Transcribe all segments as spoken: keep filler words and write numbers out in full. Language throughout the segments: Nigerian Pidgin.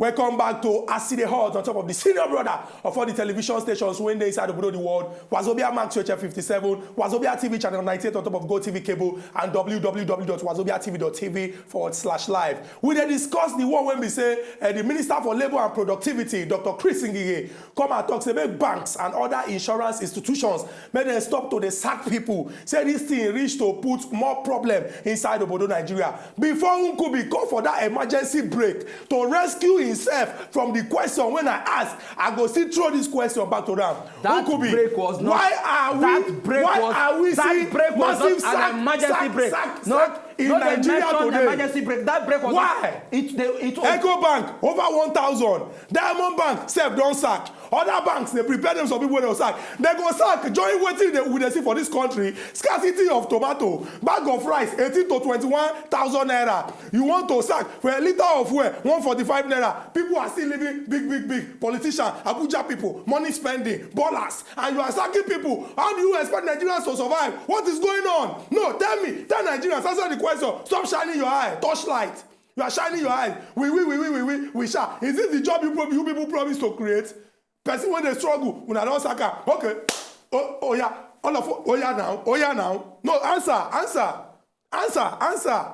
Welcome back to As E Dey Hot on top of the senior brother of all the television stations wey dey inside obodo the world, Wazobia Max H F fifty-seven, Wazobia T V channel ninety-eight on top of Go T V cable, and w w w dot wazobia t v dot t v forward slash live. We dey discuss the one wey be say, eh, the Minister for Labour and Productivity, Doctor Chris Ngige, come and talk say make banks and other insurance institutions, make dem stop to dey sack people. Say this thing reach to put more problem inside obodo Nigeria. Before Nkubi call for that emergency brake to rescue himself from the question wey I ask, I go still throw this question back to am. That Nkubi, brake was not, why are we, that brake why was, are we that seeing brake was massive not an sack, emergency sack, brake. Sack, no, sack in no, they Nigeria mentioned today? Emergency brake. That brake was why? Not, it, they, it was Eco Bank, over one thousand. Diamond Bank sef don sack. Other banks dey prepare them, some people wey dem sack. Dem go sack, join wetin dey, we dey see for this country. Scarcity of tomato, bag of rice, eighteen to twenty-one thousand naira. You want to sack for a litre of fuel, one forty-five naira. People are still living big, big, big. Politician, Abuja people, money spending, ballers, and you are sacking people. How do you expect Nigerians to survive? What is going on? No, tell me, tell Nigerians, answer the question. Stop shining your eye, torchlight. You are shining your eyes. We, we, we, we, we, we, we shall. Is this the job you, prob- you people promise to create? Person wey dey struggle, una don sack am. Okay. Oh, oh yeah. All of, oh yeah now. Oh yeah now. No, answer, answer, answer, answer.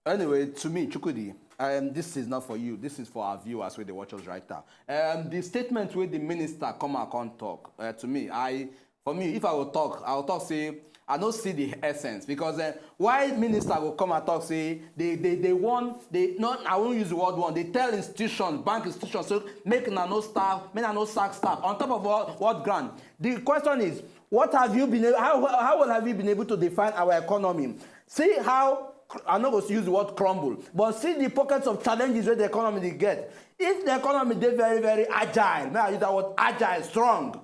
Anyway, to me, Chukwudi, um, this is not for you. This is for our viewers wey dey watch us right now. Um, the statement wey the minister come out come talk, uh, to me, I, for me, if I go talk, I go talk say I no see the essence because, uh, why minister go come and talk say they, they, they want, they not, I won't use the word want. They tell institutions, bank institutions, so make una no staff, make una no sack staff. On top of all, what grant? The question is, what have you been able, how, how well have you been able to define our economy? See how, I no go use the word crumble, but see the pockets of challenges wey the economy dey get. If the economy dey very, very agile, may I use that word, agile, strong,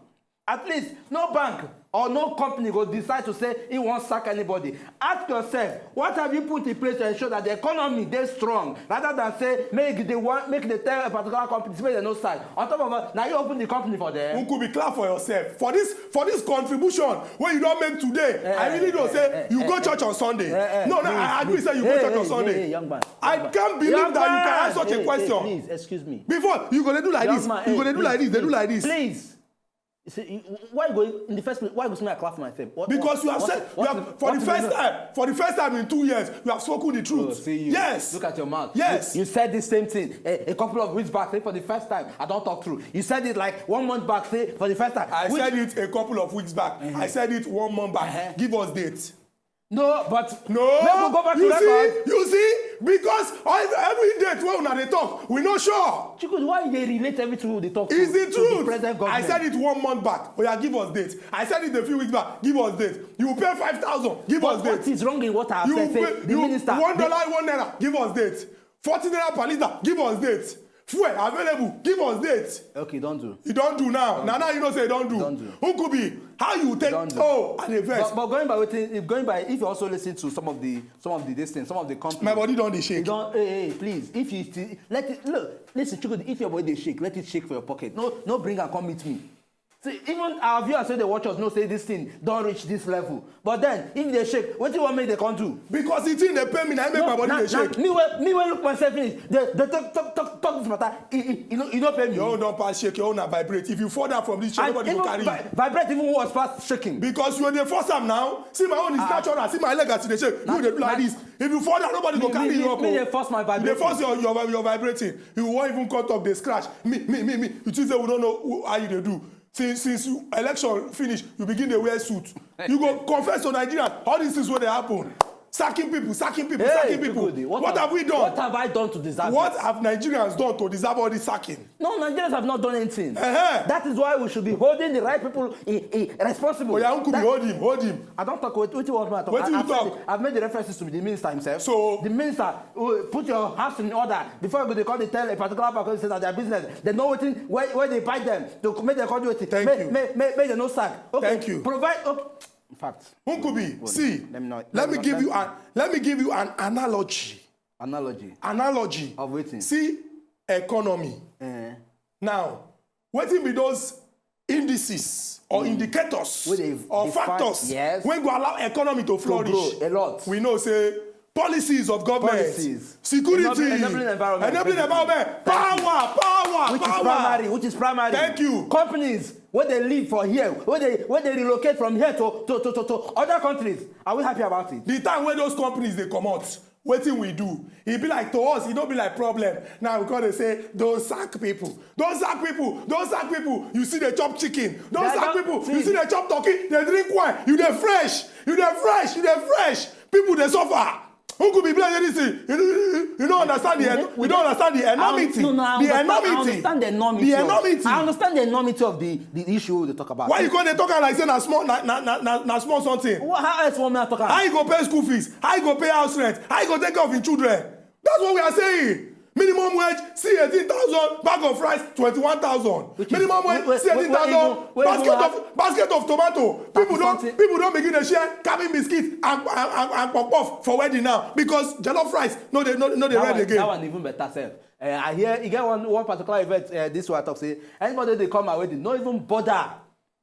at least no bank or no company go decide to say he wan sack anybody. Ask yourself, what have you put in place to ensure that the economy dey strong, rather than say make they want, make they tell a particular company say make dem no sack. On top of that, na you open the company for them. Nkubi, clap for yourself for this, for this contribution wey you don make today. Eh, I really know say you go church on Sunday. No, no, I agree say you go church on Sunday. Young man, I can't believe that you can ask such a question. Please, excuse me. Before, you go dey do like this, you go dey do like this, dey do like this. Please. You see, you, why you go in the first place? Why you go say make I clap for myself? What, because you have said, you have, for the first time, for the first time in two years, you have spoken the truth. Oh, see you. Yes. Look at your mouth. Yes. You, you said the same thing a, a couple of weeks back. Say for the first time, I don't talk through. You said it like one month back. Say for the first time. I said it a couple of weeks back. I said it one month back. Give us date. No, but no, make we go back to record. You see, because every date wey una dey talk, we no sure. Chukwudi, why you dey relate everything we dey talk to the present government? It's the truth. I said it one month back. Oya, give us date. I said it a few weeks back. Give us date. You pay five thousand. Give us date. What is wrong in what I have said? Say the minister, one dollar, one naira. Give us date. Forty naira per litre. Give us date. Fuel available. Give us date. Okay, don't do. You don't do now. Now, now you know say you don't do. Don't do. Nkubi, how you take? Don't do. Oh, and invest. But, but going by wetin, if going by, if you also listen to some of the, some of the, this thing, some of the companies, my body don dey shake. You don't, hey, hey, please, if you still let it, look, listen, Chukwudi, if your body dey shake, let it shake for your pocket. No, no, bring and come meet me. See, even our viewers wey dey watch us know say this thing don reach this level. But then, if they shake, wetin you want make they come do? Because the thing dey pain me, na im make my body dey shake. Me wey, me wey look myself finish, dey, dey talk, talk, talk, talk this matter. E, e, e no, e no pain me. Your own don pass shake, your own na vibrate. If you fall down from this chair, nobody go carry you. Vibrate even worse pass shaking. Because you dey force am now. See, my own is natural. See, my leg as e dey shake. You dey do like this. If you fall down, nobody go carry you up. Me dey force my vibrating. You dey force your, your, your vibrating. You wan even come talk dey scratch. Me, me, me, me. You think say we don't know who, how you dey do? Since, since you, election finish, you begin dey wear suit. You go confess to Nigerians all these things wey dey happen. Sacking people, sacking people, sacking people. What have we done? What have I done to deserve this? What have Nigerians done to deserve all this sacking? No, Nigerians have not done anything. That is why we should be holding the right people responsible. Oya, Nkubi, hold him, hold him. I don't talk. Wetin you want me to talk? Wetin you talk? I've made the references to the minister himself. So the minister, put your house in order before you go dey call, dey tell a particular person say na their business. They know wetin, where, where they buy them to make them come do wetin. Thank you. Make, make, make them no sack. Okay. Thank you. Provide. Okay. In fact, Nkubi, see, let me give you an, let me give you an analogy. Analogy. Analogy of wetin? See, economy. Now, wetin be those indices or indicators or factors wey go allow economy to flourish? We know say Policies of government. Policies. Security. Enabling, enabling environment. Enabling environment. Power, power, which power. Is primary which is primary. Thank you. Companies wey dey live for here, wey dey wey dey relocate from here to to to to, to other countries, are we happy about it? The time wey those companies dey comot, wetin we do? E be like, to us, e no be like problem. Now we come dey say, "Don't sack people, don't sack people, don't sack people." You see, dey chop chicken, don't sack people. You see, dey chop turkey, dey drink wine. You dey fresh, you dey fresh, you dey fresh. People dey suffer. Who could be blame anything? You, you, you, you don't understand the en- you don't understand the enormity. No, no, I The understand, I enormity. Understand the enormity. The of- enormity. I understand the enormity of the the issue we dey talk about. Why you gonna talk am like say na small na na na na, na small something? Wha- How else wan I talk am? How you go pay school fees? How you go pay house rent? How you go take care of your children? That's what we are saying. Minimum wage, see eighteen thousand, bag of rice, twenty-one thousand. Which is- Minimum wage, wait, see wait, eighteen thousand, wait, wait, basket wait, of basket of tomato. People don something. People don begin to share cabin biscuit and and and, and puff puff for wedding now because jollof rice no dey no no dey that red one, again. That one even better sef. Uh, I hear e get one one particular event. Uh, this one I talk say anybody dey come my wedding, no even bother,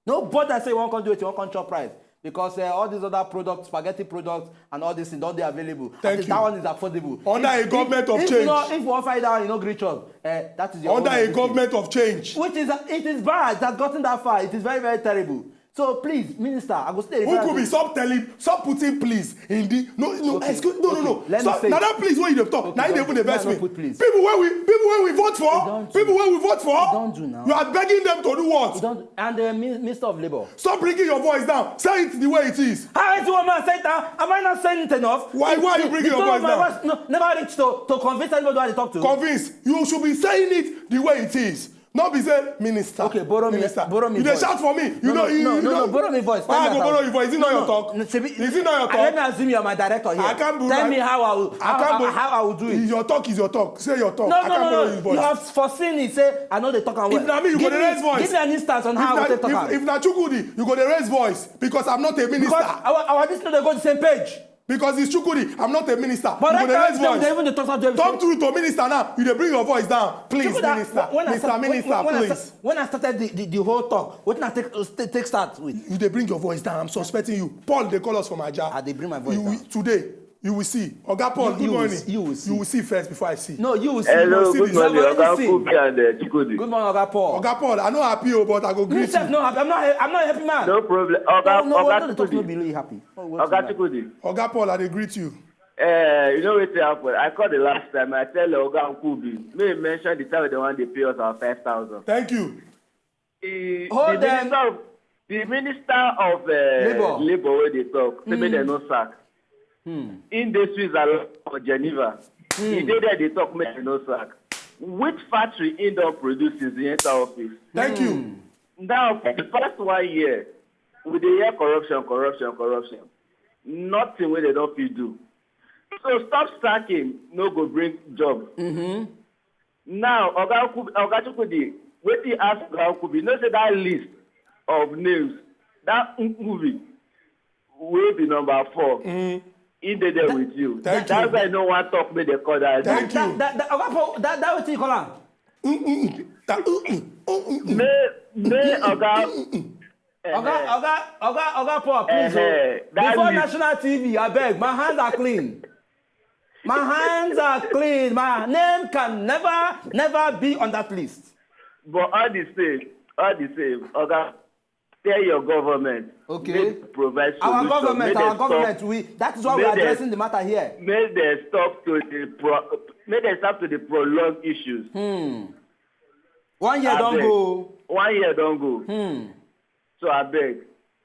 no bother say you wan come do it, you wan come chop rice because uh, all these other products, spaghetti products, and all this thing don dey available. Thank I think you. That one is affordable. Under If- a government if, of if change. You know, if you wan find that one, you no gree chop. Uh, that is your Under own a everything. Government of change. Which is it is bad. It has gotten that far. It is very very terrible. So please, minister, I go still dey Who refer could to- be stop telling stop putting please in the no no Okay, excuse no no okay, no let me stop say na it. That please wey you dey talk Okay, na you dey don't- even dey may I vex not me. Put please. People wey we people wey we vote You for don't do. People wey we vote for You don't do now. You are begging them to do You what? Don't and the min- minister of labour. Stop bringing your voice down, say it the way it is. How is one man saying that? Am I not saying it enough? Why- why are you The- bringing the your tone of voice my down? Voice, no, never reach to to convince anybody I dey talk to. Convince you should be saying it the way it is. No be say minister. Okay, borrow me- minister. Borrow me You dey voice. Shout for me. You No, know no, you no, you no, know. No, borrow me voice. Why I Tell me go how- borrow your voice? Is it not No, your talk? No, shebi- Is it not your I- Let talk? Me assume you are my director here. I can't borrow- Tell me how I will. I How, can't how, borrow- how I will do it. Is your talk is your talk. Say your talk. No, I no, can't no, borrow no. Your voice. You have foreseen it. Say I know they talk and well. If na me, you go Give dey me- raise voice. Give me an instance on If how I na- will take talk if- am. If na Chukwudi, you go dey raise voice because I'm not a minister. Because our our this no dey go the same page. Because it's Chukwudi, I'm not a minister. But You right go dey now, raise dem voice. Dey even dey talk to Talk truth to minister now. You dey bring your voice down. Please, Chukwudi, minister, when I minister, start- minister, when, when I please. Start, when I started the, the, the whole talk, wetin I take take start with? You dey bring your voice down. I'm suspecting you. Paul dey call us from Ajah. I dey bring my voice You will- down. Today, you will see. Oga Paul, You- good you will morning. see- you will see. You will see first before I see. No, you will see. Hello, You see good this. morning, You will Oga see. Kubi and uh, Chukwudi. Good morning, Oga Paul. Oga Paul, I no happy o, but I go Me greet sef you. No happy. I'm not. I'm not a happy man. No problem. Oga, No, no, Oga no, no, talk no Chukwudi. be really happy. Oh, what Oga is that? Chukwudi. Oga Paul, I dey greet you. Uh, you know what happened? I called the last time. I tell Oga Kubi. Me mention the time they want to pay us our five thousand. Thank you. The, Hold the them. minister of the minister of uh, Labour. Labour wey dey talk say make dem no sack. Im dey Switzerland for Geneva. He dey there dey talk make dem no sack. Which factory im don produce since he enter office? Thank you. Now for the past one year, we dey hear corruption, corruption, corruption. Nothing wey dem don fit do. So stop sacking no go bring job. Now, Oga Kubi, Oga Chukwudi, wetin you ask Oga Kubi? You know say that list of names, that Nkubi, wey be number four, he dey there with you. Thank That's you. Why no one talk make dem call that. Thank That you. That that Oga Paul, that that wetin you call am? Mm-mm. That, mm-mm, mm-mm. May may Oga. Oga Oga Oga Oga Paul, please. Eh, Oh. that Before list. National T V, I beg. My hands are clean. My hands are clean. My name can never never be on that list. But all the same, all the same, Oga, tell your government. Okay. Make provide solution. Our government, Make our dem stop- government, we that is why we make are dem- addressing the matter here. Make dem stop to the pro. Make dem stop to the prolong issues. One year don Abeg. Go. One year don go. Hmm. So I beg,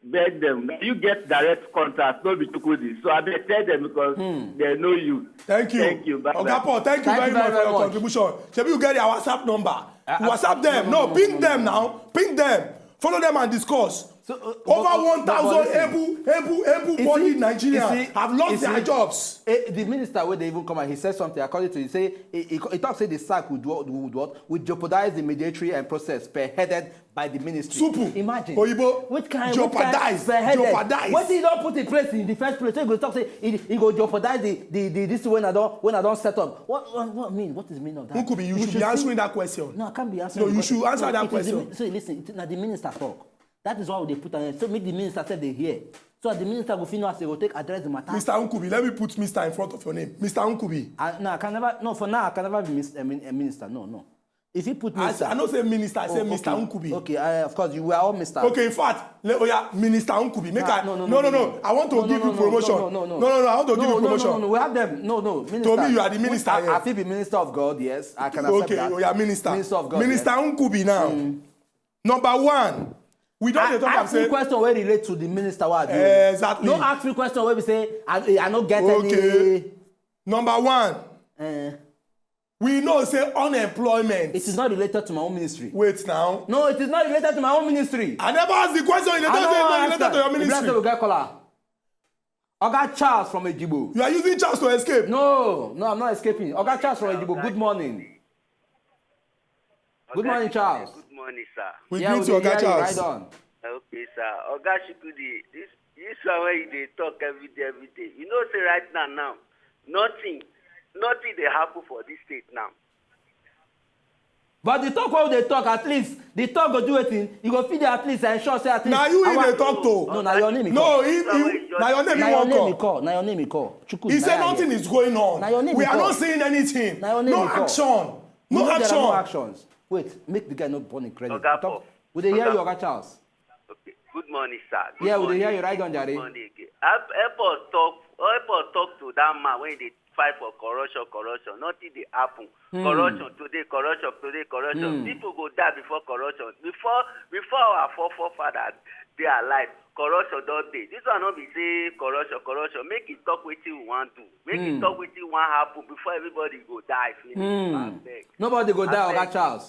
beg them. You get direct contact, no be Chukwudi. So I beg tell them because they know you. Thank you. Thank you. Bye Oga bye. Paul, thank you Thank very you much very, for very your much. Contribution. Shebi you get their WhatsApp number. Uh, WhatsApp uh, them. no, No, no, ping no, them no. Now. Ping them. Follow them and discuss. So, uh, Over but- one thousand but- but listen, able, able, you able-bodied see- Nigerians you see- have lost you their see, jobs. Eh, the minister wey dey even come and he said something according to he say he, he, he talk say the sack would what would what would jeopardize the mediatory and process spearheaded by the ministry. Supu. Imagine. Oyibo. Which kind Jeopardize. Which kind spearheaded? Jeopardize. Wetin he don put in place in the first place? So he go talk say he, he go jeopardize the the the this thing wey I don wey I don set up. What what what mean? What is the meaning of that? Who could be? You We should be see- answering that question. No, I can't be answering. No, the you question. should answer No, that it is the question. mi- So listen, it- na the minister talk. That is why we dey put am. So make the minister sef dey hear. So that the minister go fit know as he go take address the matter. Mister Nkubi, let me put Mister in front of your name. Mister Nkubi. I, no, I can never. No, for now I can never be mis- a, min- a minister. No, no. If you put I, minister, I don't say minister, I say oh, Mister okay, Nkubi. Okay, I, of course you were all minister. Okay, in fact, let, oh yeah, Minister Nkubi. Make Ah, I, no, no, no, no, no, no, no. I want to no, give no, you no, promotion. No, no, no, no. no, no, no. I want to no, give you no, promotion. No, no, no. We have them. No, no, minister. To me, you are the minister I, here. I feel be minister of God. Yes, I can accept Okay, that. oh yeah, minister. Minister of God. Minister Yes. Nkubi now. Number one, we don't I, dey talk am ask me say. Question wey relate to the minister wey I do. Eh, exactly. No ask me question wey be say I, I no get Okay. any. Number one, Eh, we know say unemployment. it is not related to my own ministry. Wait now. No, it is not related to my own ministry. I never ask the question. You dey I tell me no say wan e ask related to your am. Bless ministry. You, we get caller. Oga Charles from Ejibo. You are using chance to escape. No, no, I'm not escaping. Oga Charles from Ejibo. Good morning. Good morning, Charles. Good morning, sir. We Yeah, greet we you, dey Oga hear you. Charles. Right on. Okay, sir. Oga Shukudi, this this one wey you dey talk every day, every day. You know, say right now, now, nothing, nothing dey happen for this state now. But the talk wey we dey talk, at least the talk go do wetin? You go fit dey at least ensure say at least. Na you he our- dey talk to. No, na your name he No, call. He, he, na your name he Na your wan name he call. Call. Na your name he call. Chukwudi. He Na say your nothing name. Is going on. Na your name We he are call. not seeing anything. Na your name No he call. action. You No know there are action. No actions. Wait, make the guy no born in credit. Oga Talk- Bob. We dey hear Oga you, Oga Charles. Okay. Good morning, sir. Good Yeah, we dey morning. Hear you. Right on, Jare. Good morning again. Help, help us talk. Help us talk to that man when they fight for corruption, corruption. Nothing dey happen. Hmm. Corruption today, corruption today, corruption. Hmm. People go die before corruption. Before before our forefathers dey alive, corruption don dey. This one no be say corruption, corruption. Make e talk wetin we wan do. Make e Hmm. Talk wetin wan happen before everybody go die finish. Hmm. Abeg. Nobody go die, Abeg. Oga Charles.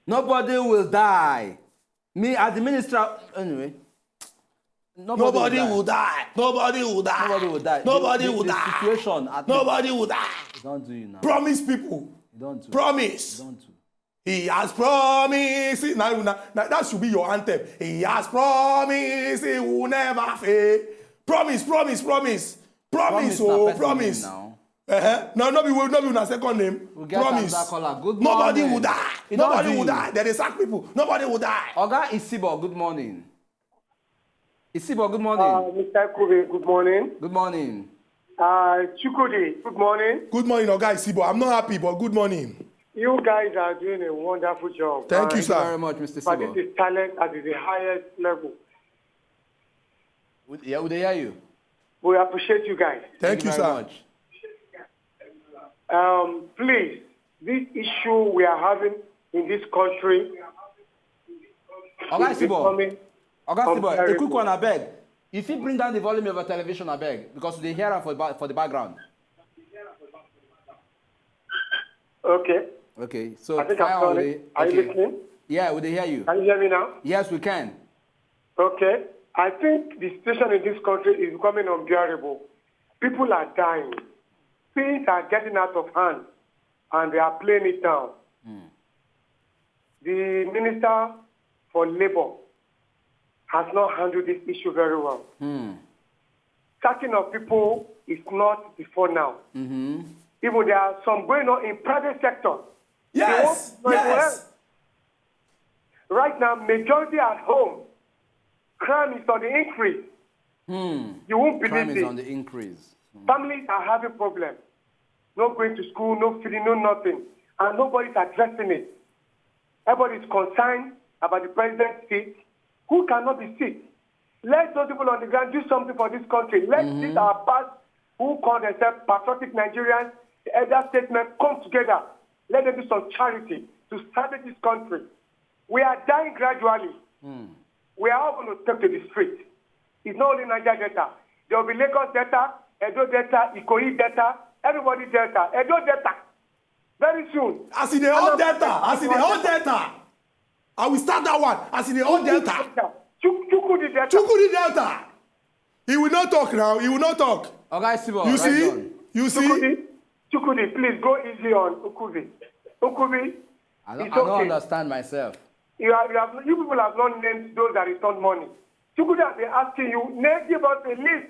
Nobody will die. Me as the minister, anyway. Nobody will die. Nobody will die. Nobody will die. Nobody The- will the die. Situation at Nobody will die. Don't do you now. Promise people. Don't do. Promise. Don't do. He has promised. Now, now, now that should be your anthem. He has promised. He will never fail. Promise, promise, promise. Promise, na oh, person promise. Name now. Uh-huh. No, no be no be una second name. We get Promise. Another caller. Good Nobody morning. Will die. You don't Nobody do will it. Die. They dey sack people. Nobody will die. Oga Isibo, good morning. Isibo, good morning. Uh, Mister Kube, good morning. Good morning. Uh, Chukwudi, good morning. Good morning, Oga Isibo. I'm not happy, but good morning. You guys are doing a wonderful job. Thank you, Thank you sir. Very much, Mister But this Sibo. Is talent at the highest level. We- Yeah, we dey hear you. We appreciate you guys. Thank you, very sir. Much. Um, please, this issue we are having in this country Oga is Isibo. becoming Oga Sibo, a quick unbearable. One, abeg. If you bring down the volume of your television, abeg, because we dey hear am for ba- for the background. Okay. Okay, so I think fire I've done away. It. Are you Okay. Listening? Yeah, we dey hear you. Can you hear me now? Yes, we can. Okay. I think the situation in this country is becoming unbearable. People are dying. Things are getting out of hand, and they are playing it down. The minister for labor has not handled this issue very well. Hmm. Sacking of people is not before now. Mm-hmm. Even there are some going on in private sector. Yes. They won't- Yes. Right now, majority at home, crime is on the increase. Hmm. You won't believe Crime is this. On the increase. Hmm. Families are having problems. Not going to school, no feeding, no nothing. And nobody's addressing it. Everybody is concerned about the president's seat. Who cannot be sick? Let those people on the ground do something for this country. Let Mm-hmm. These our past who call themselves patriotic Nigerians, the elder statesmen come together. Let them do some charity to salvage this country. We are dying gradually. Hmm. We are all going to take to the street. It's not only Niger Delta. There will be Lagos Delta, Edo Delta, Ikoyi Delta, everybody Delta, Edo Delta. Very soon. As in the whole And Delta, as in the whole Delta. I will start that one. As in the whole Delta. Chuk- Chukwudi Delta. Chukwudi Delta. He will not talk now. He will not talk. Oga Isibo, You right see? On. You see? Chukwudi, Chukwudi, please go easy on Ukuvi. Ukuvi, I don't, it's I don't okay. Understand myself. You, have, you, have, you people have not named those that returned money. Chukwudi has been asking you, name, give us a list.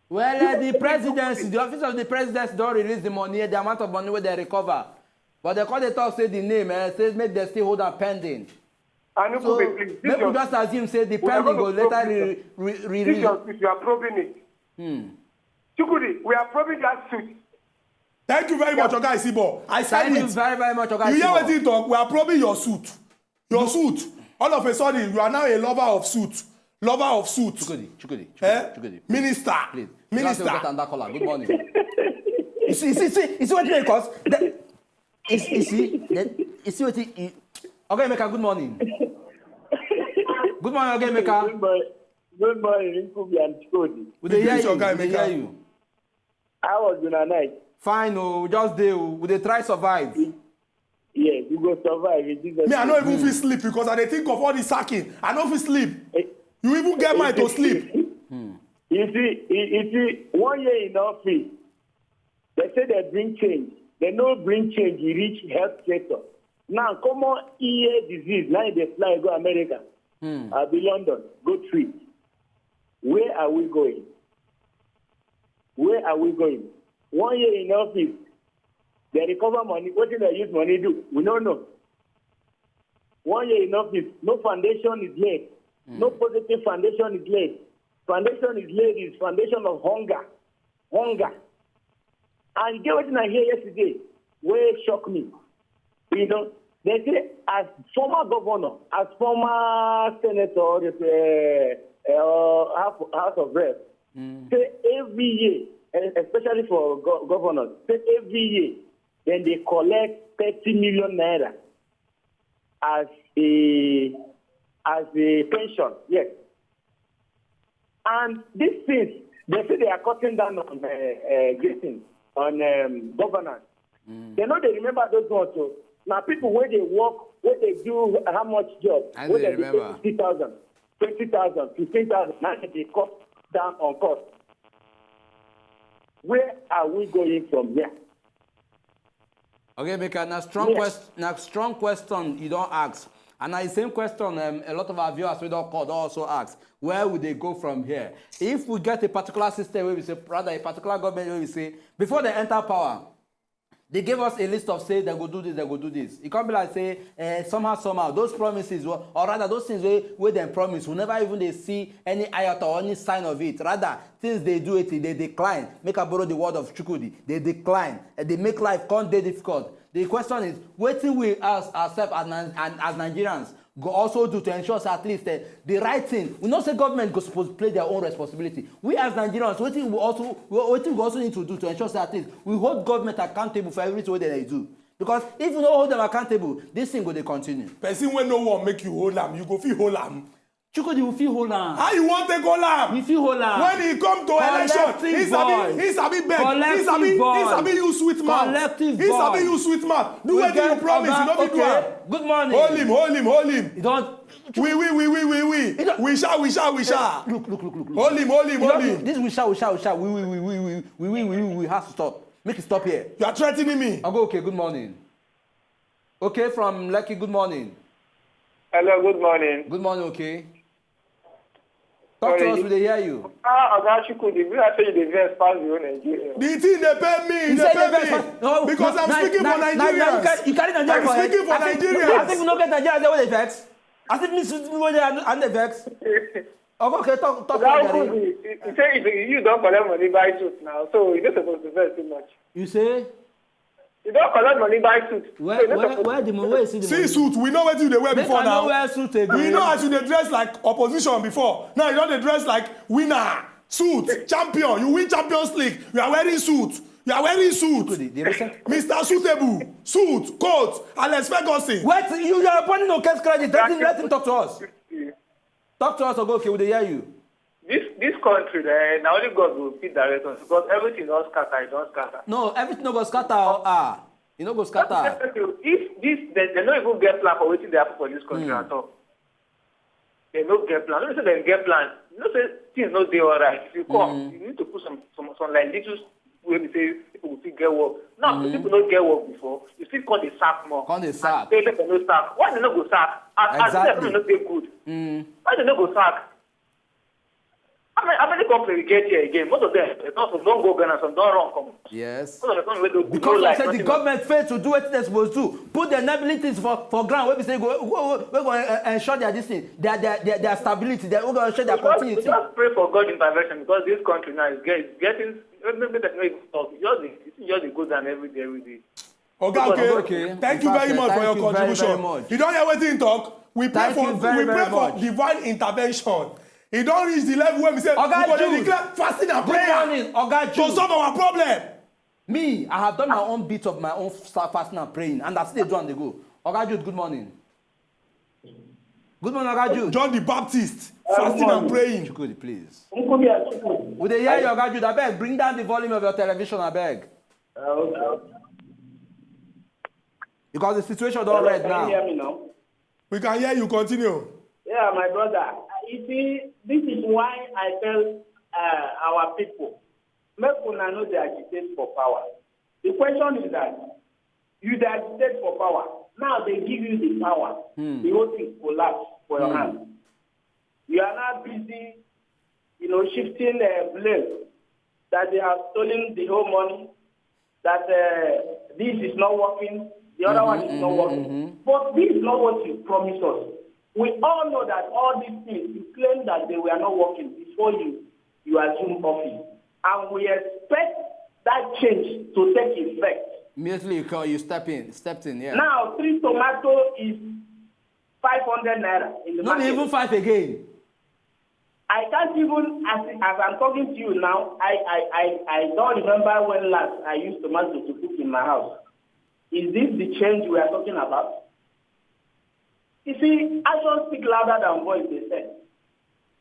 Well, uh, the presidency, the office of the presidency don't release the money, the amount of money where they recover. But they call the talk say the name, eh, say make they still hold am pending. Anukubi, please. Make we just assume say the pending go later re re re. If you are probing it, Chukwudi, we are probing that suit. Thank you very much, Oga Isibo. I said it. Thank you very very much, Oga Isibo. You hear wetin he talk? We are probing your suit. Your suit. All of a sudden, you are now a lover of suit. Lover of suit. Chukwudi, Chukwudi, Chukwudi, eh? Chukwudi. Minister. Please. Minister. Get another caller. Good morning. You see, you see, see, you see what it cost? You see, you see, you see what it. Okay, Emeka, good morning. Good morning, okay, Emeka. Good morning, good morning, Nkubi and Chikodi. We dey hear you. We dey hear you. How was una night? Fine, oh, we just dey, oh, we dey try survive. Yes, you go survive in Jesus. Me, I no even fit sleep because I dey think of all the sacking. I no fit sleep. Eh, you even get mind to sleep. Hmm. You see, you see, one year in office, they say they bring change. They no bring change. You reach health sector. Now, common ear disease. Now they fly go America, hmm. uh, be London, go treat. Where are we going? Where are we going? One year in office, they recover money. What did they use money do? We don't know. One year in office, no foundation is laid. Mm. No positive foundation is laid. Foundation is laid is foundation of hunger. Hunger. And get what I hear yesterday, where shock me. You know, they say as former governor, as former senator, uh, uh, House of Reps, mm. say every year, especially for go governors, say every year, then they collect thirty million naira as a as a pension. Yes. And these things, they say they are cutting down on uh, uh, on um, governance. Mm. They know they remember those ones. So now people where they work, where they do how much job, and where they, they remember fifty thousand, twenty thousand, fifteen thousand, now they cut down on cost. Where are we going from here? Okay, because na strong yes. quest na strong question you don't ask. And na the same question um, a lot of our viewers we don't call don't also ask. Where would they go from here? If we get a particular system where we say, rather a particular government where we say, before they enter power, they gave us a list of say they go do this, they go do this. It can't be like say uh, somehow, somehow those promises were, or rather those things where, where they promise, we never even they see any iota or any sign of it. Rather, things they do it, they decline. Make I borrow the word of Chukwudi, they decline. And they make life come day difficult. The question is, what do we as ourselves as, as Nigerians go also do to ensure say at least uh, the right thing. We know say government go suppose play their own responsibility. We as Nigerians, wetin we also wetin we also need to do to ensure say at least we hold government accountable for everything wey dem dey do. Because if you no hold them accountable, this thing go dey continue. Person wey no wan make you hold am, you go fit hold am. Chukwudi, we fit hold am. How you wan take hold am? We fit hold am. When he come to election, he sabi he sabi beg, he sabi he sabi use sweet mouth. Collective voice. He sabi use sweet mouth. Do wetin you promise, you no fit do am. Good morning. Hold him, hold him, hold him. You don. We we we we we we. We sha we sha we sha. Look look look look. Hold him, hold him, hold him. This we sha we sha we sha. We we we we we we we we we has to stop. Make it stop here. You are threatening me. Ogo, okay, good morning. Okay, from Lekki, good morning. Hello, good morning. Good morning, okay. Talk to us, we dey hear you. Ah, Oga Chukwudi, be like say you dey vex pass the whole Nigeria. The thing dey pain me, e dey pain me. No, because I'm speaking for Nigerians. You carry Nigeria for head. I'm speaking for Nigerians. As if we no get Nigerians wey dey vex. As if me, me wey dey, I dey vex. Okay, okay, talk, talk. Oga Chukwudi, you say you don collect money buy suit now, so you no suppose to vex too much. You say? You don collect money buy suit. Where, where, where the money? Where you see the money? See suit. We know wetin you dey wear before now. Make I no wear suit again. We know as you dey dress like opposition before. Now you don dey dress like winner. Suit, champion. You win Champions League. You are wearing suit. You are wearing suit. Mister Suitable. Suit, coat, Alex Ferguson. Wait, you, you are pointing on case credit. Let him, let him talk to us. Talk to us, Ogoke. We dey hear you. This this country, eh, na only God go fit direct us because everything don scatter, e don scatter. No, everything no go scatter. Ah, e no go scatter. If this, they, they no even get plan for wetin dey happen for this country hmm. at all. They no get plan. No say they get plan. You know say things no dey alright. If you come, mm. you need to put some some some like little way we say people go fit get work. Now mm. people no get work before. You still come dey sack more. Come dey sack. And say make dem no sack. Why they no go sack? As exactly. As people no dey good. Mm. Why they no go sack? How many, how many companies we get here again? Most of them, some don go Ghana, some don run come. Yes. Most of the companies wey dey Because no of like say the nothing. Government fail to do wetin dem suppose do, put the enabling things for for ground wey be say go go go go uh, ensure their this thing, their their their, their stability, their, go ensure their We just, we continuity. Just pray for God intervention because this country now is get, getting. Maybe that no even talk. Just dey, it just dey go down every day, every day. Oga Okay, okay, okay. Thank In you fact, very much for thank your you very, contribution. Very much. You don hear wetin he talk? We pray Thank for you very, we pray very for much. Divine intervention. E don reach the level wey we say Oga we go dey Jude. Declare fasting and Good prayer morning, Oga to Jude. Solve our problem. Me, I have done my own bit of my own fa- fasting and praying, and I still dey do am dey go. Oga Jude, good morning. Good morning, Oga Jude. John the Baptist, fasting and praying. Chukwudi, please. Nkubi Achuku. We dey hear you, Oga Jude. Abeg, bring down the volume of your television, abeg. Uh, okay. Because the situation don red Can you now. Hear me now? We can hear you. Continue. Yeah, my brother. You see, this is why I tell uh, our people, make una no dey agitate for power. The question is that you dey agitate for power. Now they give you the power. Hmm. The whole thing collapse for your Hmm. hand. You are now busy, you know, shifting uh, blame that they have stolen the whole money, that uh, this is not working, the other one is not working. But this is not what you promised us. We all know that all these things you claim that they were not working before you you assume office, and we expect that change to take effect. Immediately you call, you step in, stepped in, yeah. Now, three tomato is five hundred naira in the No be market. Even five again. I can't even, as, as I'm talking to you now, I, I, I, I don't remember when last I used tomato to cook in my house. Is this the change we are talking about? You see, actions speak louder than voice, they said.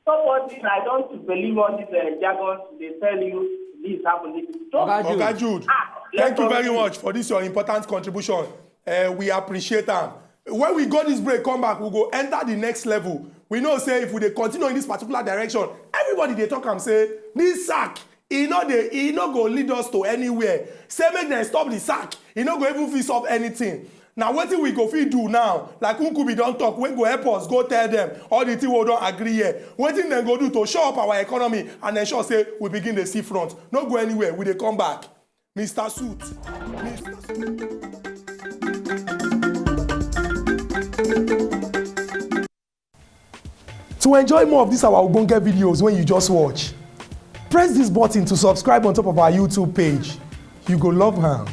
Stop all this. I don't believe all these uh, jargons. They tell you this happened. This. Just Oga Jude. Oga Jude, Ah, let thank you us very see. Much for this your important contribution. Uh, we appreciate am. When we go this break, come back, we go enter the next level. We know say if we dey continue in this particular direction, everybody dey talk am say this sack e no dey e no go lead us to anywhere. Say make dem stop the sack, e no go even fit solve anything. Na wetin we go fit do now, like Nkubi don talk, wey go help us go tell dem all the thing wey we don agree here. Wetin dem go do to shore up our economy and ensure say we begin dey see front. No go anywhere, we dey come back. Mister Suit. Mister Suit. To enjoy more of these our ogbonge videos wey you just watch, press this button to subscribe on top of our YouTube page. You go love am.